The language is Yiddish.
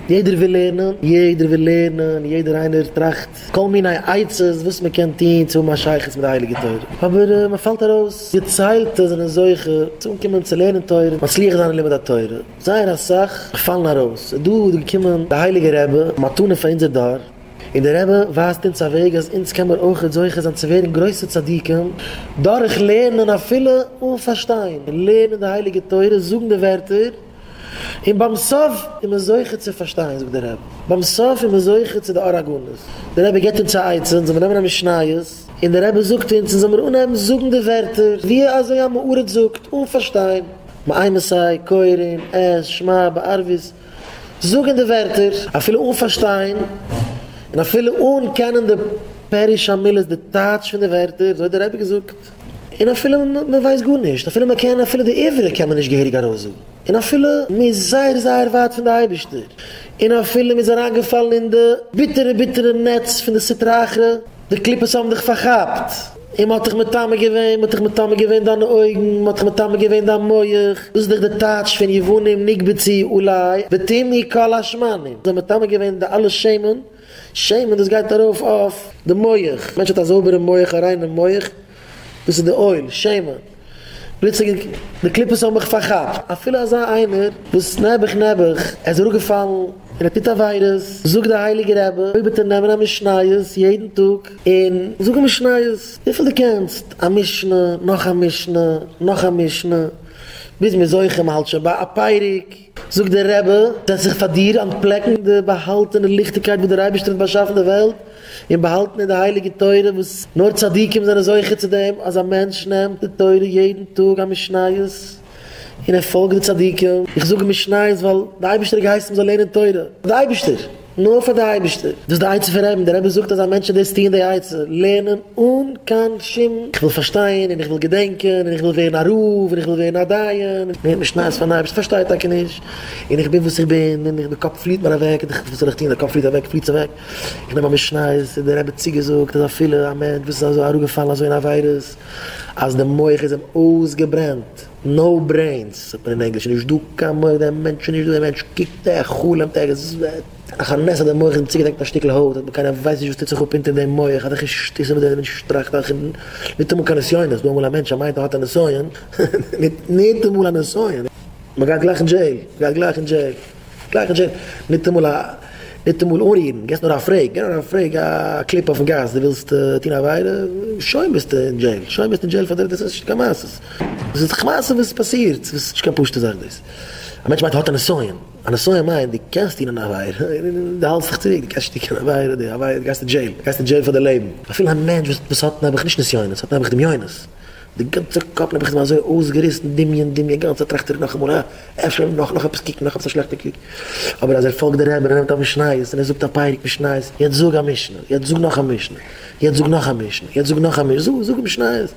יעדער וויל לערנען, יעדער וויל לערנען, יעדער איינער טראכט כל מיני עצות וואס מען קען טון צו האבן א שייכות מיט די הייליגע תורה, אבער מען פאלט ארויס, געציילטע זענען זוכה צו אנקומען צו לערנען תורה, מצליח זיין אין לימוד התורה, זייער אסאך פאלן ארויס, דא איז געקומען די הייליגע רבי, מתנה פאר אונזער דור, און דער רבי ווייזט אונז א וועג אז אונז קען מיר אויך זוכה זיין צו ווערן גרויסע צדיקים דורך לערנען אפילו אן פארשטיין, לערנען די הייליגע תורה, זאגן די ווערטער, און ביים סוף איז מען זוכה צו פארשטיין, זאגט דער רבי, ביים סוף איז מען זוכה צו די אור הגנוז, דער רבי געבט אונז א עצה, אונז זאל מיר נעמען א משניות, און דער רבי זאגט אונז, אונז זאל מיר אנהייבן זאגן די ווערטער, ווי אזוי א מעורת זאגט, אן פארשטיין, מאימתי קורין את שמע בערבית, זאגן די ווערטער, אפילו אן פארשטיין, און אפילו אן קענען די פירוש המילות, די טייטש פון די ווערטער, אזוי האט דער רבי געזאגט. און אפילו מען ווייסט גארנישט, אפילו מען קען אפילו די עברי קען מען נישט געהעריג ארויסזאגן, און אפילו מען איז זייער זייער ווייט פון די אייבערשטער, און אפילו מען איז אריינגעפאלן אין די ביטערע ביטערע נעץ פון די סטרא אחרא, די קליפות האבן דיך פארכאפט, און מען האט דיך מטמא געווען, מען האט דיך מטמא געווען דיינע אויגן, מען האט דיך מטמא געווען דיין מח, דאס איז דאך די טייטש פון יוונים נקבצו עלי וטמאו כל השמנים, זיי האבן מטמא געווען די אלע שמן, שמן דאס גייט ארויף אויף די מח, מענטש האט א זויבערע מח א ריינע מח, דאס איז די oil, שמן, פלוצלינג די קליפות האבן מיך פארכאפט, אפילו אזא איינער וואס נעבעך נעבעך ער איז אראפגעפאלן און ער טוט עבירות, זאגט די הייליגע רבי אויב וועט ער נעמען א משניות יעדן טאג און זאגן משניות וויפיל דו קענסט, א משנה, נאך א משנה, נאך א משנה, ביז מ'איז זוכה מ'האלט שוין ביי א פרק. זאגט דער רבי, וועט זיך פאר דיר אנטפלעקן די באהאלטענע ליכטיגקייט וואס דער אייבערשטער האט באשאפן די וועלט און באהאלטן אין די הייליגע תורה וואס נאר צדיקים זענען זוכה צו דעם, אז א מענטש נעמט די תורה יעדן טאג א משניות און ער פאלגט די צדיקים, איך זאג משניות ווייל די אייבערשטער האט געהייסן מען זאל לערנען תורה, די אייבערשטער. נאר פאר די אייבערשטער. דאס איז די עצה פון רבי'ן, דער רבי זאגט אז א מענטש זאל דאס טוען די עצה, לערנען אן קיין שום איך וויל פארשטיין און איך וויל געדענקען און איך וויל ווערן א רב און איך וויל ווערן א דיין, לערנט משניות פארן אייבערשטן, פארשטיי טאקע נישט און איך בין וואס איך בין און די קאפ פליעט מיר אוועק, וואס זאל איך טון די קאפ פליעט אוועק פליעט אוועק, איך נעם א משניות און דער רבי האט צוגעזאגט אז אפילו א מענטש וואס איז אזוי אראפגעפאלן אזוי אין עבירות אז די מח איז אים אויסגעברענט, no brains זאגט מען אין ענגליש, נישט דא קיין מח, דער מענטש איז נישט דא, דער מענטש קוקט ער חלומ'ט ער איז נאך א נס אז דער מח איז אים צוגעדעקט מיט א שטיקל הויט, אבער קיינער ווייסט נישט וואס טוט זיך אפ אונטער דעם מח, אזעלכע שטותים וואס דער מענטש טראכט אויך, ניטאמאל קיין נסיונות, דא אמאל א מענטש ער מיינט ער האט א נסיון, ניטאמאל א נסיון, מען גייט גלייך אין jail, מען גייט גלייך אין jail. גלייך אין jail, ניטאמאל א, ניטאמאל אנרירן, געסט נאר א פרעג, גיב נאר א פרעג א קליפ אויפן גאס, דו ווילסט טון א עבירה, שוין ביסטו אין jail, שוין ביסטו אין jail פאר די, דאס איז נישט קיין מעשה, דאס איז דאך מעשה וואס פאסירט, דאס איז נישט קיין פשוטע זאך דאס, א מענטש מיינט ער האט א נסיון, א נסיון מיינט דו קענסט טון אן עבירה, און דו האלטסט דיך צוריק, דו קענסט נישט טון קיין עבירה, די עבירה, גייסט אין jail, גייסט אין jail פאר די לעבן, אפילו א מענטש וואס האט נעבעך נישט נסיונות, האט נעבעך דמיונות. די גאנצע קאפ נעבעך איז מיר אזוי אויסגעריסן, דמיון דמיון, גאנצע צייט טראכט ער נאכאמאל אה, אפשר נאך נאך עפעס קוקן, נאך עפעס א שלעכטע קוק, אבער אז ער פאלגט די רבי און ער נעמט א משניות און ער זאגט א פרק משניות, יעצט זאג א משנה, יעצט זאג נאך א משנה, יעצט זאג נאך א משנה, יעצט זאג נאך א משנה, זאג זאג משניות.